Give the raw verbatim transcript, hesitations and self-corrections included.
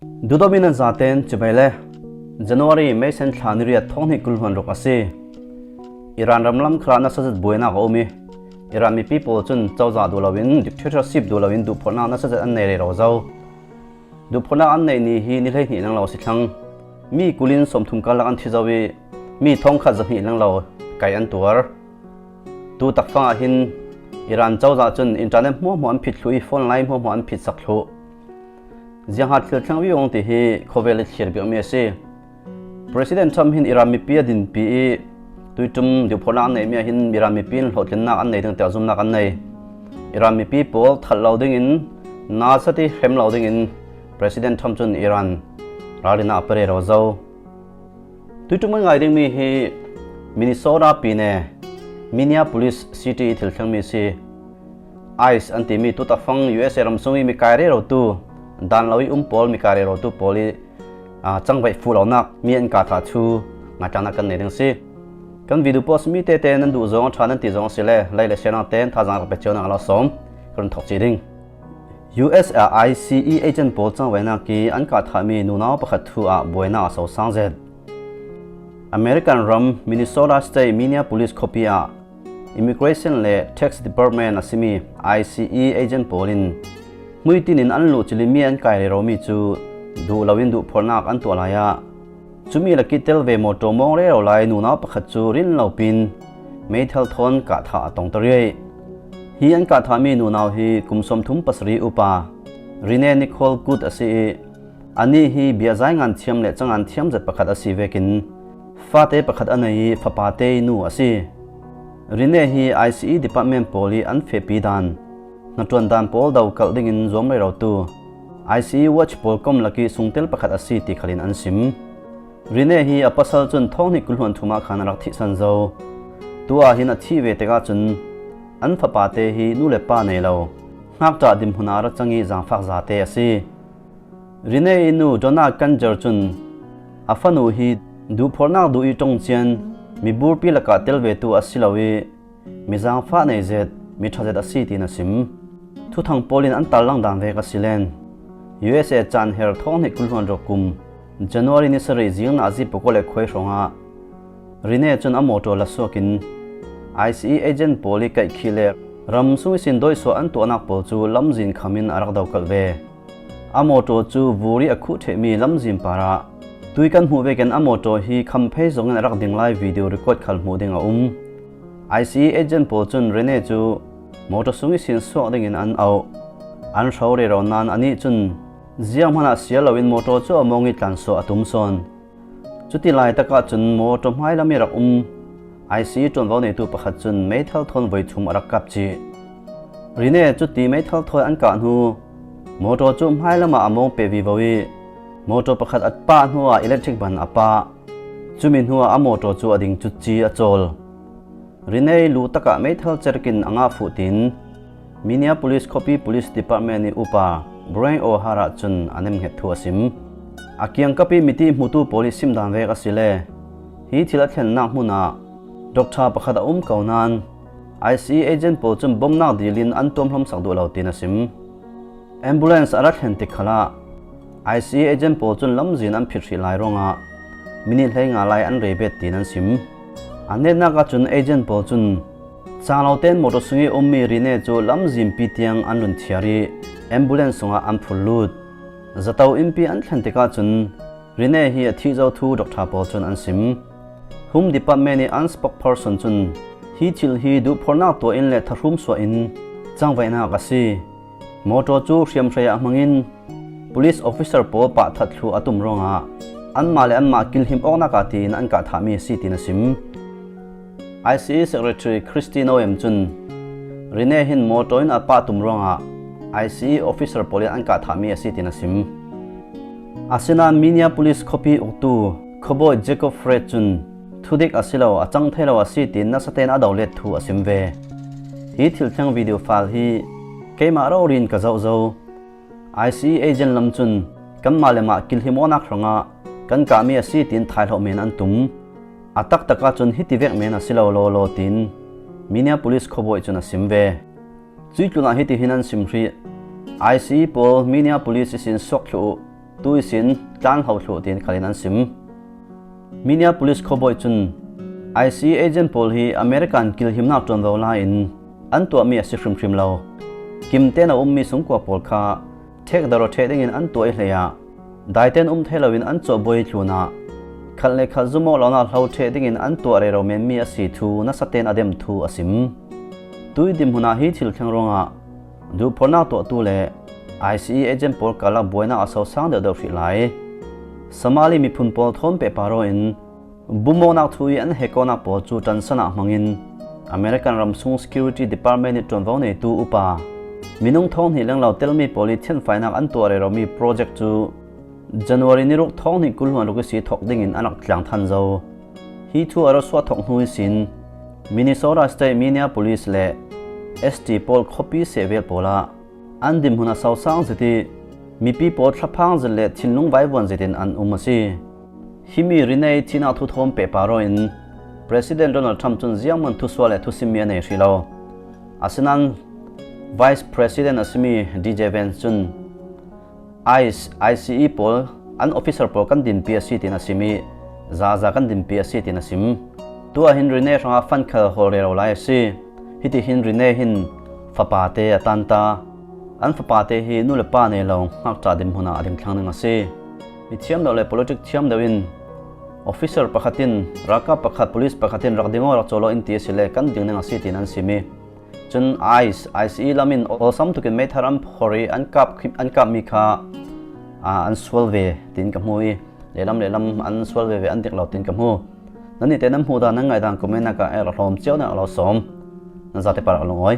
Duhdawmin nan zaten chibai le. January, May sen thla ni riat, thawng hnih kul hluan ruk a si. Iran ram lam khalah nasa zet buainak a um i, Iran mipi pawl cun cozah duh loin, dictatorship duh loin duhphorhnak nasa zet an nei rero zo. Duhphorhnak an neih ni hi ni hleihnih lenglo a si thlang. Mi kulin sawmthum karlak an thi zo i, mi thawngkhat zahnih lenglo kaih an tuar. Tu takfang ah hin Iran cozah cun internet hmuahhmuah an phit thluh i, phone line hmuahhmuah an phitsak thluh. Zianghat thil thleng viung ti hi khawvel i thlir biakmi a si. President Trump hin Iran mipi a dinpi i, tuiṭum duhphorhnak an neihmi ah hin Iran mipi in hlawhtlinnak an nei ding tiah zumnak an nei. Iran mipi pawl thalh lo dingin, nasat i hrem lo dingin President Trump cun Iran ralrinah a pe rero zo. Tuiṭum kan ngai dingmi hi Minnesota pine, Minneapolis City i thil thlengmi a si. ICE an timi tu takfang U S A ram sung i mikai rerotu, dan lo i um pawl, mikai rerotu pawl i, aa, cangvaih fuh lonak mi an kah thah thu ngaitlannak kan nei ding a si. Kan video post mi tete nan duh zong a ṭha nan ti zong a si le, like le share nak ten thazaang rak pe cio nak a lo sawm, ka run thawk ci ding. U S A ICE agent pawl cangvaihnak i an kah thahmi nunau pakhat thu ah buainak a so sang zet. American ram Minnesota State Minneapolis khuapi ah Immigration le Tax Department a simi ICE agent pawl in hmuitin in an luh cilin mi an kai reromi cu duh loin duhphorhnak an tuah lai ah, cumi lakih tel ve mawṭaw mawng rero lai nunau pakhat cu rin lo pin meithal thawn kah thah a tong ta riai. Hi an kah thahmi nunau hi kum sawmthum pasarih upa Rene Nicole Good a si i, anih hi biazai ngan thiam le cangan thiam zet pakhat a si vekin fate pakhat a nei i, fapate i nu a si. Rene hi ICE department pawl i an fehpi dan, hnaṭuan dan pawl do kalh dingin zuam rerotu ICE watch pawl kom lakih sungtel pakhat a si ti khalin an sim. Rene hi a pasal cun thawng hnih kul hluan thum ah khan a rak thihsan zo. Tu ah hin a thih ve tikah cun an fapate hi nu le pa nei lo, ngakṭah dinhmun ah a rak cang i zaangfak zate a si. Rene i nu Donna Kanger cun a fanu hi duhphorhnak duh i ṭongcian, miburpi lakah tel vetu a si lo i, mi zaangfah nei zet, mi ṭha zet a si tiin a sim. Thuthang pawl in an tarlang dan vek a si len. U S A caan her thawng hnih kul hluan ruk kum January ni sarih zing nazi pakua le khuai hrawngah Rene cun a mawṭaw lasuak in ICE agent pawl i kaihkhih le ram sung ihsin dawisuah an tuahnak pawl cu lamzin kham in a rak do kalh ve. A mawṭaw cu vur i a khuh ṭhehmi lamzin parah tui kan hmuh vekin a mawṭaw hi khamphei zongin a rak ding lai video record khal hmuh ding a um. ICE agent pawl cun Rene cu mawṭaw sung ihsin suak dingin an auh. An hro rero nain anih cun zianghman ah siar loin mawṭaw cu a mawng i tlansuah a tum sawn. Cuti laitak ah cun mawṭaw hmailam i rak um ICE ṭuanvo neitu pakhat cun meithal thawn voi thum a rak kap cih. Rene cuti meithal thawi an kah hnu mawṭaw cu hmailam ah a mawng peh vivo i mawṭaw pakhat a pah hnuah electric ban a pah. Cumi hnuah a mawṭaw cu a ding cutci a cawl. Rene lu takah meithal cerkin a ngah fuh tiin Minneapolis khuapi Police Department i upa Brian O'Hara cun a nemhnget thu a sim. A kiangkap i miti hmutu pawl i sim dan vek a si le, hi thil a thlennak hmun ah doctor pakhat a um ko nain ICE agent pawl cun bomnak dil in an tuamhlawmsak duh lo tiin a sim. Ambulance a rak thlen tik khalah ICE agent pawl cun lamzin an phit hrih lai ruangah minit hleinga lai an rei bet tiin an sim. An netnak ahcun agent pawl cun canglo tein mawṭaw sung i ummi Rene cu lamzinpi tiang an run thiar i ambulance sungah an phur lut. Zato innpi an thlen tikah cun Rene hi a thih zo thu doctor pawl cun an sim. Home Department i an spokesperson cun hi thil hi duhphorhnak tuah in le thahrum suah in cangvaihnak a si. Mawṭaw cu hriamhrei ah hmangin police officer pawl pah that thluh a tum ruangah anmah le anmah kilhim awknak ah tiin an kah thahmi a si tiin a sim. ICE Secretary Kristi Noem cun Rene hin mawṭaw in a pah tum ruangah ICE officer pawl in an kah thahmi a si tiin a sim. Asinain Minneapolis khuapi uktu khuabawi Jacob Fred cun thudik a si lo, a cang thei lo a si tiin nasa tein a do let thu a sim ve. Hi thil thleng video file hi keimah rori in ka zoh zo. ICE agent lam cun kanmah le mah kilhim awknak hrangah kan kahmi a si tiin thaihlawh men an tum. A taktak ahcun hiti vek men a si lo lawlaw tiin Minneapolis khuabawi cun a sim ve. Cuih tlunah hitihin an sim hrih, ICE pawl Minneapolis ihsin suak thluh uh. tu ihsin tlan hlo thluh tiin khalin an sim. Minneapolis khuabawi cun I C E agent pawl hi American kilhimnak ṭuanvo lai-in an tuahmi a si hrimhrim lo. Kimten a ummi sungkua pawl kha thek daro ṭheh dingin an tuah i hleiah daiten um thei loin an cawhbuai thlunah khat le khat zumawh lonak hlo ṭheh dingin an tuah rero menmi a si thu nasaten a dem thu a sim. Tui dinhmunah hi thil thleng ruangah duhphornak tuahtu le I C E agent pawl karlak buainak a sosang deuhdeuh hrih lai. Somali miphun pawl thawn pehpar aw in bumawknak thu i an hekawknak pawl cu ṭansan ah hmangin American ramsung Security Department i ṭuanvo neitu upa minung thawng hnih lenglo telmi pawl i thianfainak an tuah reromi project cu January ni ruk thawng hnih kul hluan ruk ihsi thawk dingin an rak tliang than zo. Hi thu a ra suah thawk hnu ihsin Minnesota State Minneapolis le S T pawl khuapi sehvel pawl ah an dinhmun a sosang zet i mipi pawl thlaphang zet le thinlung vaivuan zetin an um a si. Himi Renee thihnak thu thawn pehpar aw in President Donald Trump cun zianghman thusuah le thusimmi a nei hrih lo. Asinain Vice President a simi D J Vance cun ICE, I C E pawl an officer pawl kan dinpi a si tiin a sim i zaza kan dinpi a si tiin a sim. Tuah hin Renee hrangah fan khal hawl rero lai a si. Hiti hin Renee hin fapate a tanta. An fapate hi nu le pa nei lo ngakṭah dinhmun ah a ding thlang ding a si. Mi thiam deuh le politic thiam deuh in officer pakhat in ralkap pakhat, police pakhat in rak ding aw, rak cawl aw in ti a si le kan ding ding a si tiin an sim i cun ICE, ICE lam in awlsam tukin meithal an phor i an kap, an kapmi kha aa, an sual ve tiin ka hmu i lehlam lehlam an sual veve an dik lo tiin ka hmu. Nannih te nan hmuh dan, nan ngaihdan comment ah ka rak hlawm cio, na rak lo sawm. Nan zate par a lungawi.